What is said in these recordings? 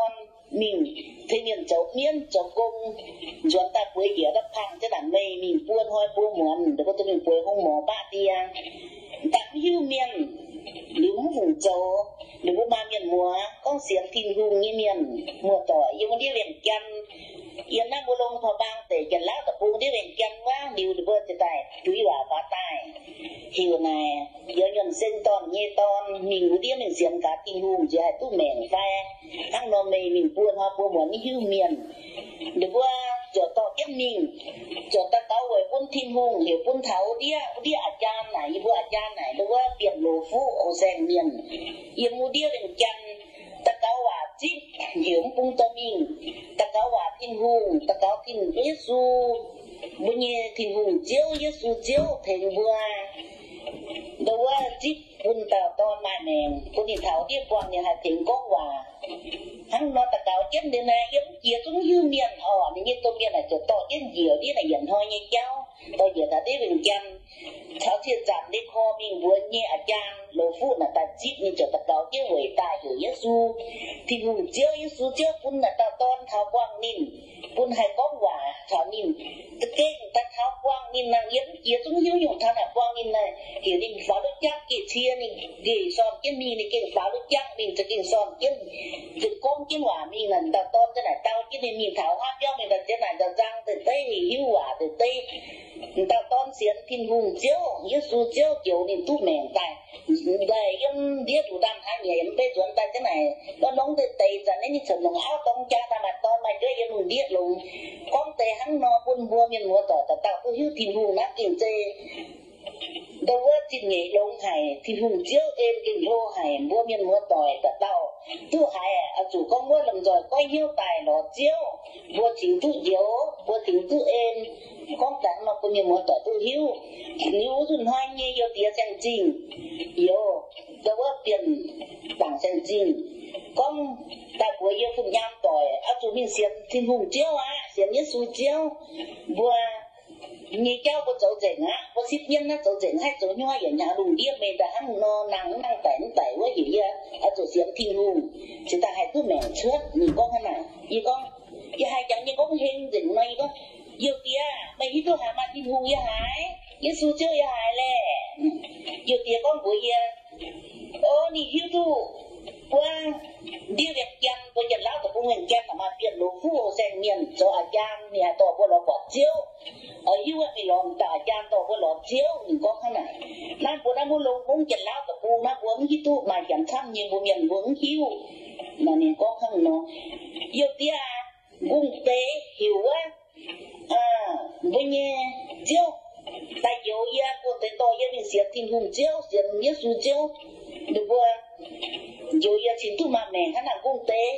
dorn mingh tengx mienh zoux mienv zoux gong, nzuonx daaih bueix njiec daaih pang jienv naaic meih mingh buo hnoi buo muonz, ninh mbuo dorh mingh bueix hungh morc baqv ndie. Daaih mv hiuv mienh, liuz mv fungc zoux, ninh mbuo maaih mienh muoz gorngv sienx Tin-Hungh nyei mienh muoz-doic yiem wuov ndiev Wienh Jaan, yiem naaiv mbuo Loh Paa Mbaang deic Janx-Laauv Deic-Bung ndiev Wienh Jaan wuov, liuz ninh mbuo ziouc daaih duiv waac faaux daaih heuc naaic, Youz Nyuonh Seng Dorn nyei dorn, mingh wuov ndiev mingh sienx gaax Tin-Hungh nziex haih duqv maengc fai? Hnangv nor meih mingh buo hnoi buo muonz mv hiuv mienh. Ninh mbuo ziouc dorh jienv mingh, ziouc daux gaux weic bun Tin-Hungh, heuc bun taux wuov ndiev, wuov ndiev a'jaan naaic, yie mbuo a'jaan naaic, ninh mbuo Bienh Loz Fuqv Ong Saeng Mienh, yiem wuov ndiev Wienh Jaan, daux gaux waac zipv, heuc mv bung dorh mingh, daux gaux waac Tin-Hungh, daux gaux Tin Yesu, mbuo nyei Tin-Hungh Ziouv, Yesu Ziouv tengx mbuo. Ndo wuov zipv bun dauh dorn maaih maengc, bun ninh taux ndiev buangh ninh haih tengx gorngv waac. Hnangv nor daux gaux jienv liuz naaic, yiem jiex zungv hiuv mienh oc. Ninh nyei domh mienh naaic ziouc dorh jienv njiec ndiev naaic yietc hnoi nyei jauv, dorh njiec taux ndiev Wienh Jaan, caux cienh zaangc ndie kor mingh mbuox nyei a'jaan Loz Fuqv naaic daaih zipv ninh ziouc daux gaux jienv weic daaih heuc Yesu, Tin-Hungh Ziouv, Yesu Ziouv, bun naaic dauh dorn taux buangh ninh, bun haih gorngv waac caux ninh. Za'gengh daaih taux buangh ninh naaic, yiem jiex zungv hiuv nyungc taux naaic buangh ninh naaic, heuc ninh faaux duqv jangv geh cie, ninh geh sorn jienv mingh, ninh gengh faaux duqv jangv mingh, za'gengh sorn jienv, za'gengh gorngv jienv waac mingh naaic. Dauh dorn ziouc naaic dau jienv ninh mingh taux haav biauv mingh daaih ziouc naaic nzauh nzang deix deiv, ninh hiuv waac deix deiv. Dauh dorn sienx Tin-Hungh Ziouv, Yesu Ziouv njoux ninh duqv maengc daaih. Daaih yiem ndiev nduqc ndaamv-hnangv nyei, yiem beiv nzuonx daaih jienv naaic, longx deix deix zanc naaiv ninh corc longc auv dorng jaa daaih maaih dorn maaih jueiv yiem lungh ndiev longx. Gorngv deix hnangv nor bun mbuo mienh muoz-doic dauh dauh duqv hiuv Tin-Hungh naaiv gengh zeiz ndo wuov zingh nyeic longx haic, Tin-Hungh Ziouv en gengh hlo haic. Mbuo mienh muoz-doic dauh dauh duqv haiz oix zuqc gorngv wuov lomh nzoih goiv hnyouv daaih lorz Ziouv, mbuo cingx duqv njoux, mbuo cingx duqv en. Gorngv daaih nor bun mienh muoz-doic duqv hiuv. Liuz wuov nzunc hnoi nyei youh diex saeng-zingh youz, ndo wuov Bienh Baangc Saeng-Zingh gorngv daaih mbuox yie fun nyaam doic, oix zuqc mingh sienx Tin-Hungh Ziouv aqv, sienx Yesu Ziouv. Mbuo nyei jauv mbuo zoux nzengc aqv. Mbuo sipv mienv naaiv zoux nzengc, haih zoux nyuoqv yietc hnyangx lungh ndiev meih daaih hnangv nor nangh mv daic mv daic wuov, heuc yie oix zuqc sienx Tin-Hungh cingx daaih haih duqv maengc cuotv. Ninh gorngv hnangv naaic. Yie gorngv, yie haiz jangx nyei gorngv heng nzengc nor, yie gorngv, youh diex, meih hiuv duqv haaix maaih Tin-Hungh yie haiz, Yesu Ziouv yie haiz laeh. Youh diex gorngv mbuox yie, o, ninh hiuv duqv wuov ndiev Wienh Jaan, mbuo Janx-Laauv deic-bung Wienh Jaan maaih Bienh Loz Fuqv Ong Saeng Mienh zoux a'jaan, ninh haih dorh mbuo lorz buatc Ziouv. Oix hiuv wuov mingh lorz dauh a'jaan dorh mbuo lorz Ziouv. Ninh gorngv hnangv naaic. Naaiv mbuo naaiv mbuo Loz-Hmong Janx-Laauv deic-bung naaiv mbuo mv hiuv duqv, maaih janx camv nyei mbuo mienh mbuo mv hiuv. Naaic ninh gorngv hnangv nor. Youh diex aac, m'gungh deix heuc wuov mbuo nyei Ziouv daaih njoux yie, m'gungh deix dorh yie mingh sienx Tin-Hungh Ziouv, sienx Yesu Ziouv. Ninh mbuo njoux yie cingx duqv maaih maengc hnangv naaic m'gungh deix.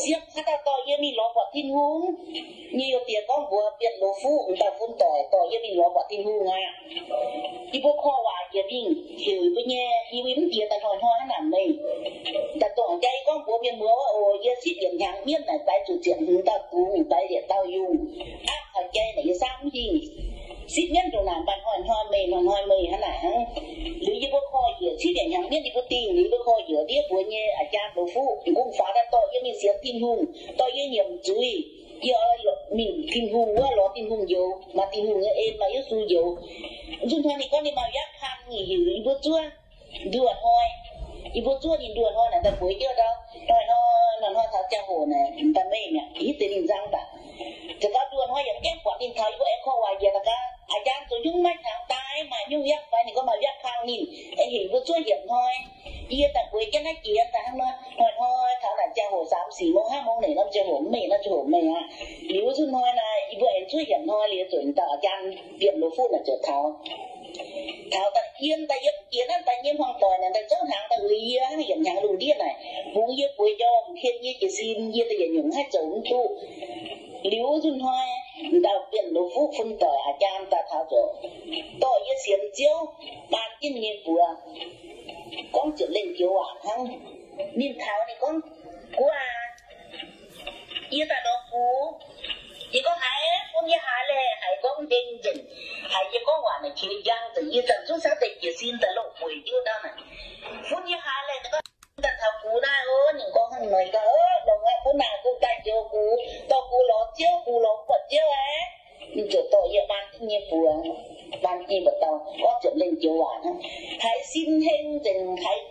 Siepv haaix dauh dorh yie mingh lorz buatc Tin-Hungh? Nyei youh diex gorngv mbuox Bienh Loz Fuqv m'dauh fun doic dorh yie mingh lorz buatc Tin-Hungh aqv. Yie mbuo korv waac njiec mingh heuc yie mbuo nyei, yie mbuo mv diex daaih hnoi-hnoi hnangv naaic meih daaih dongh jaa. Yie gorngv mbuox mienh muoz oc, yie sipv yietc hnyangx mienv naaic daix zuqc ziepc hmz dauh dungz, daix yietc dauh yungh. Aapv taux jai naaic yie saangv mv hingh. Sipv mienv ndongc naaic mv baac hnoi-hnoi meih, hnoi-hnoi meih hnangv naaic hnangv. Liuz yie mbuo korv-yiec sipv yietc hnyangx mienv yie mbuo dingh, liuz yie mbuo korv-yiec ndiev mbuox nyei a'jaan Loz Fuqv m'gungv faaux daaih dorh yie mingh sienx Tin-Hungh, dorh yie nyiemc zuiz. Yie oix mingh Tin-Hungh wuov lorz Tin-Hungh njoux, maaih Tin-Hungh nyei en, maaih Yesu njoux. Nzunc hnoi ninh gorngv ninh maaih yav kang, ninh heuc yie mbuo zuov nduoh hnoi. Yie mbuo zuov ninh nduoh hnoi naaic daaih bueix jienv ndau. Hnoi-hnoi, hnoi-hnoi taux ziangh hoc naaic daaih meih mi'aqv, hitv deix ninh nzang daaih. Ziouc gau nduoh hnoi yaac mv gaengh buatc ninh taux, yie mbuo aengx korv waac njiec daaih gaax, a'jaan zoux nyungc maiv tangx daaih, maaih nyungc yav fai ninh gorngv maaih yav kang ninh, aengx heuc yie mbuo zuov yietc hnoi. Yie daaih bueix jienv naaiv jiex daaih hnangv nor, hnoi-hnoi taux naaic ziangh hoc สาม-สี่ โมง ห้า โมง naaic norm ziangh hoc meih naaiv ziangh hoc meih aqv. Liuz wuov nzunc hnoi naaic yie mbuo aengx zuov yietc hnoi liuz ziouc daaih a'jaan Bienh Loz Fuqv naaic ziouc taux. Taux daaih yiem daaih yiem jiex naaiv daaih nyei hmuangv doic naaic daaih zouv hnaangx daaih uix yie hnangv yietc hnyangx lungh ndiev naaic, bungx yie bueix njormh, tien yie jiez sin, yie daaih yietc nyungc haih zoux mv duqv. Liuz wuov nzunc hnoi, m'dauh Bienh Loz Fuqv fun doic a'jaan daaih taux ziouc dorh yie sienx Ziouv, baan jienv ninh nyei buoz, gorngv ziepc lengh joux waac hnangv. Ninh taux ninh gorngv, Guv aac, yie daaih lorz gux. Yie gorngv, Haiz, bun yie haiz laeh. Haiz gorngv njeng nzengc. Haiz yie gorngv waac naaic qiex njang nzengc, yie zanc zungv cingx daaih jiez sin daaih loz-bueic jienv wuov ndaauv naaic. Bun yie haiz laeh, daaih taux gux naaiv oc. Ninh gorngv hnangv nor, yie gorngv, Longx aqv, bun orv ziepc lengh joux waac hnangv. Haiz sin heng nzengc, haiz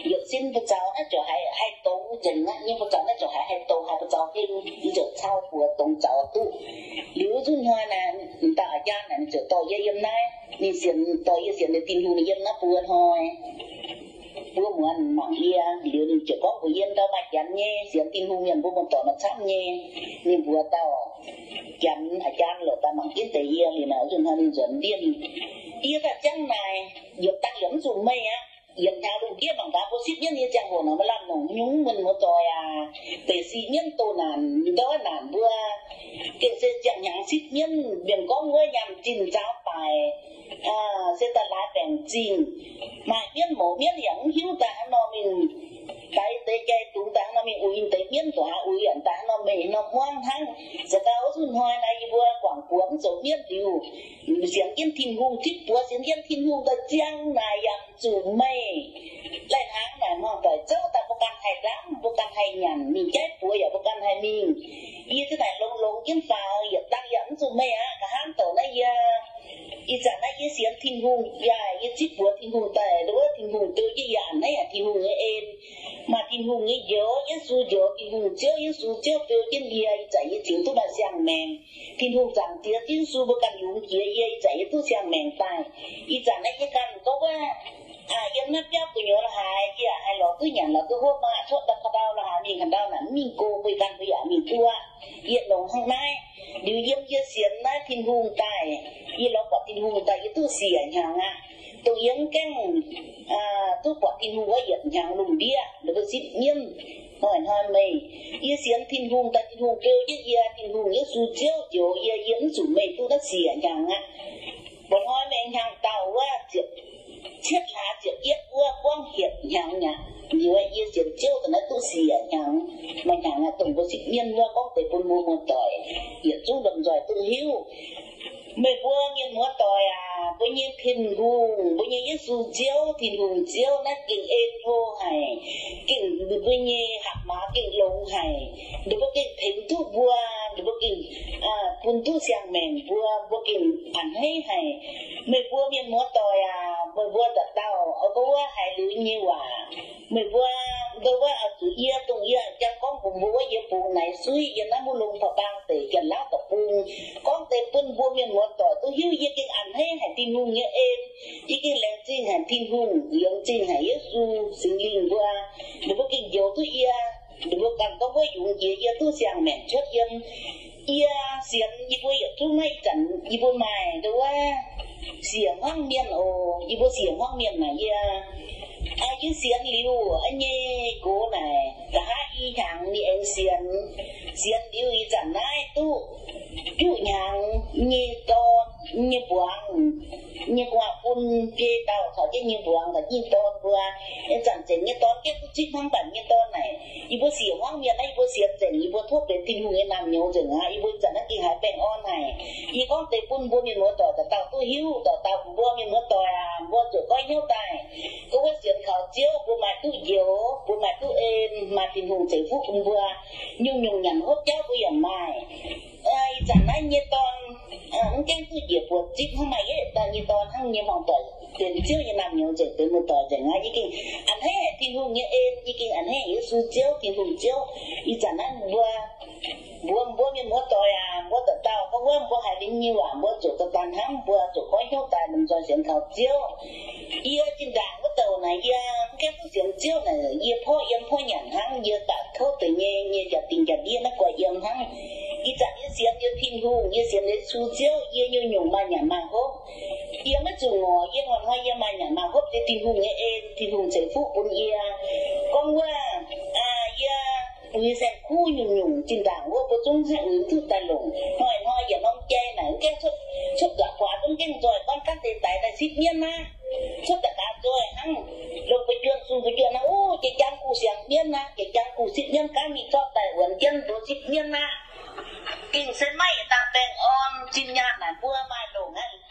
yietc sin buoz zaux naaiv ziouc haiz haih dongz nzengc aqv. Nyei buoz zaux naaiv ziouc haiz haih dongz, haiz buoz zaux heng, yie ziouc cau buoz dongz zaux duqv. Liuz nzunc hnoi naaic, m'dauh a'jaan naaic ninh ziouc dorh yie yiem naaiv, ninh sienx, dorh yie sienx liuz Tin-Hungh, ninh yiem naaiv buo hnoi. Mbuo muonz mangc yie, liuz ninh ziouc gorngv mbuox yie, ndau maaih janx nyei sienx Tin-Hungh mienh mbuo muoz-doic maaih camv nyei. Ninh mbuox dauh janx a'jaan lorqc, daaih mangc jienv deix yie. Liuz naaic nzunc hnoi ninh nzuonx ndiev, yie daaih ziangv naaic, yietc dangh yaac mv zuqc meih aqv. Yietc hnyangx lungh ndiev mangc gaax, mbuo sipv mienv nyei ziangh hoc nor, maaih lamh longc nyungc, mienh muoz-doic aac, deix sipv mienv doh naanc, ndortv naanc mbuo, gengh se ziangh hnyangx sipv mienv, mienh gorngv wuov nyaanh zinh nzaaux baaic, se daaih laaix baengc zingh. Maaih mienv mouz mienv yaac mv hiuv daaih hnangv nor mingh daix deix jai dungz daaih hnangv nor mingh uix deix mienv, dongh haaix uix yaac daaih hnangv nor meih nor muangv hnangv. Za'gengh wuov nzunc hnoi naaiv yie mbuo guangc buoz mv zoux mienv liuz, sienx jienv Tin-Hungh, zipv buoz sienx jienv Tin-Hungh daaih ziangh naaic yaac zuqc meih. Lai-hnaangx naaic hmuangx doic zouv daaih mbuo ganh haih ndaamv, mbuo ganh haih nyanc, mingh jaiv buoz yaac mbuo ganh haih mingh. Yie za'naaic longx-longx jienv faaux, yietc dangh yaac mv zuqc meih aqv. Nqa'haav douc naaiv yie, ih zanc naaiv yie sienx Tin-Hungh yaac yie zipv buoz Tin-Hungh daaih, nduov Tin-Hungh beu jienv yie a'hneiv haic Tin-Hungh nyei en. Maaih Tin-Hungh nyei njoux, Yesu njoux, Tin-Hungh Ziouv, Yesu Ziouv beu jienv yie, ih zanc yie cingx duqv maaih siang-maengc. Tin-Hungh zaangc Diex, Yesu mbuo ganh yungz jiex yie, ih zanc yie duqv siang-maengc daaih. Ih zanc naaiv yie ganh gorngv wuov, yiem naaiv biauv gu'nyuoz la'haaix, yie haih lorz duqv nyanc lorz duqv hopv, mangc cuotv daaih ka'ndau la'haaix mingh ka'ndau naaic mv mingh go, mbuo ganh mbuo yaac mingh duqv. Yietc longc hnangv naaiv, liuz yiem yie sienx naaiv Tin-Hungh daaih, yie lorz buatc Tin-Hungh daaih yie duqv siec hnyangx aqv. Dongh yie mv gaengh duqv buatc Tin-Hungh wuov yietc hnyangx lungh ndiev, ninh mbuo sipv mienv hnoi-hnoi meih. Yie sienx Tin-Hungh daaih Tin-Hungh beu jienv yie, Tin-Hungh Yesu Ziouv njoux yie, yie mv zuqc meih duqv naaiv siec hnyangx aqv. Mba'hnoi meih hnyangx dauh wuov ziepc cietv hlaax ziepc yietv wuov buangv hietc hnyangx aqv. Liuz yie sienx Ziouv daaih naaiv duqv siec hnyangx. Maaih hnyangx aqv, dongh mbuo sipv mienv wuov gorngv deix bun mbuo muoz-doic yietc zungv lomh nzoih duqv hiuv. Meih mbuo mienh muoz-doic aac, mbuo nyei Tin-Hungh, mbuo nyei Yesu Ziouv, Tin-Hungh Ziouv naaiv gengh en hlo haic, gengh ninh mbuo nyei hatc maaz gengh longx haic. Ninh mbuo gengh tengx duqv mbuo, ninh mbuo gengh bun duqv siang-maengc mbuo, mbuo gengh a'hneiv haic. Meih mbuo mienh muoz-doic aac, meih mbuo dauh dauh oix gorngv wuov haiz liuz nyei waac. Meih mbuo ndo wuov oix zuqc yie, dongh yie jangx gorngv mbuox mbuo wuov, yie bungx naaiv suiv yiem naaiv mbu'long ba'baang deic Janx-Laauv deic-bung, gorngv deix bun mbuo mienh muoz-doic duqv hiuv yie gengh a'hneiv haic Tin-Hungh nyei en. Yie gengh laengz zingh haic Tin-Hungh, laengz zingh haic Yesu, Singx Lingh mbuo. Ninh mbuo gengh njoux duqv yie. Ninh mbuo ganh gorngv wuov yungz jiex yie duqv siang-maengc cuotv yiem. Yie sienx yie mbuo yietc zungv naaiv ih zanc yie mbuo maaih ndo wuov siec hmuangv mienh oc. Yie mbuo siec hmuangv mienh naaic yie, yie sienx liuz nyei gox naaic nqa'haav i hnyangx ninh aengx sienx. Sienx liuz ih zanc naaiv duqv juqv hnyangx nyei dorn nyei mbuangz, nyei gu'nguaaz-fun biei dauh caux jienv nyei mbuangz caux jienv dorn mbuo. Ih zanc nzengc nyei dorn gaengh duqv zipv hnangv, mv baac nyei dorn naaic yie mbuo siec hmuangv mienh naaiv, yie mbuo sienx nzengc, yie mbuo tov benx Tin-Hungh nyei naamh nyouz nzengc aqv. Yie mbuo ih zanc naaiv gengh haaix baengh orn haic. Yie gorngv deix bun mbuo mienh muoz-doic dauh dauh duqv hiuv, dauh dauh mbuo mienh muoz-doic aac, mbuo zuqc goiv hnyouv daaih. Gorngv wuov sienx kaux Ziouv mbuo maaih duqv njoux, mbuo maaih duqv en, maaih Tin-Hungh ceix fuqv bun mbuo. Nyungc-nyungc nyanc hopv jauv mbuo yaac maaih. Ih zanc naaiv nyei dorn mv gaengh duqv njiec buoz zipv hnangv, maaih yietc dauh nyei dorn hnangv nyei hmuangv doic, benx Ziouv nyei naamh nyouz nzengc, benx muoz-doic nzengc aqv. Yie gengh a'hneiv haic Tin-Hungh nyei en, yie gengh a'hneiv haic Yesu Ziouv, Tin-Hungh Ziouv. Ih zanc naaiv mbuo, mbuo, mbuo mienh muoz-doic aac, mbuo dauh dauh gorngv wuov mbuo haiz ninh nyei waac mbuo zuqc daaih hnamv, mbuo zuqc goiv hnyouv daaih lomh nzoih sienx kaux Ziouv. Yie zinh ndaangc wuov douc naaic yie mv gaengh duqv sienx Ziouv naaic yie porv yiem porv nyanc hnangv, yie daaih kouv deix nyei, nyei jaax dingh jaax ndiev naaiv guaix yiem hnangv. Ih zanc yie sienx liuz Tin-Hungh, yie sienx liuz Yesu Ziouv, yie nyungc-nyungc maaih nyanc maaih hopv. Yie maiv zuqc ngorc, yie hnoi-hnoi yie maaih nyanc maaih hopv se Tin-Hungh nyei en, Tin-Hungh ceix fuqv bun yie. Gorngv wuov, yie uix saeng-kuv nyungc-nyungc zinh ndaangc wuov mbuo zungv haih uix duqv daaih longc. Hnoi-hnoi yietc norm jai naaic mv gaengh cuotv, cuotv nzuqc guaax zungv gaengh nzoih gorngv gaanv deix daix daaih sipv mienv aqv. Cuotv daaih gaax nzoih hnangv, longc fu'juonh, sung fu'juonh hnangv, ov, jiex jaang guh siangx mienv aqv, jiex jaang guh sipv mienv, gaanv mingh zorqv daaih wuonx jienv nduov sipv mienv aqv. Gengh se maiv yietc dangh baengh orn zinh nyaanh naaic mbuo maaih longc aqv.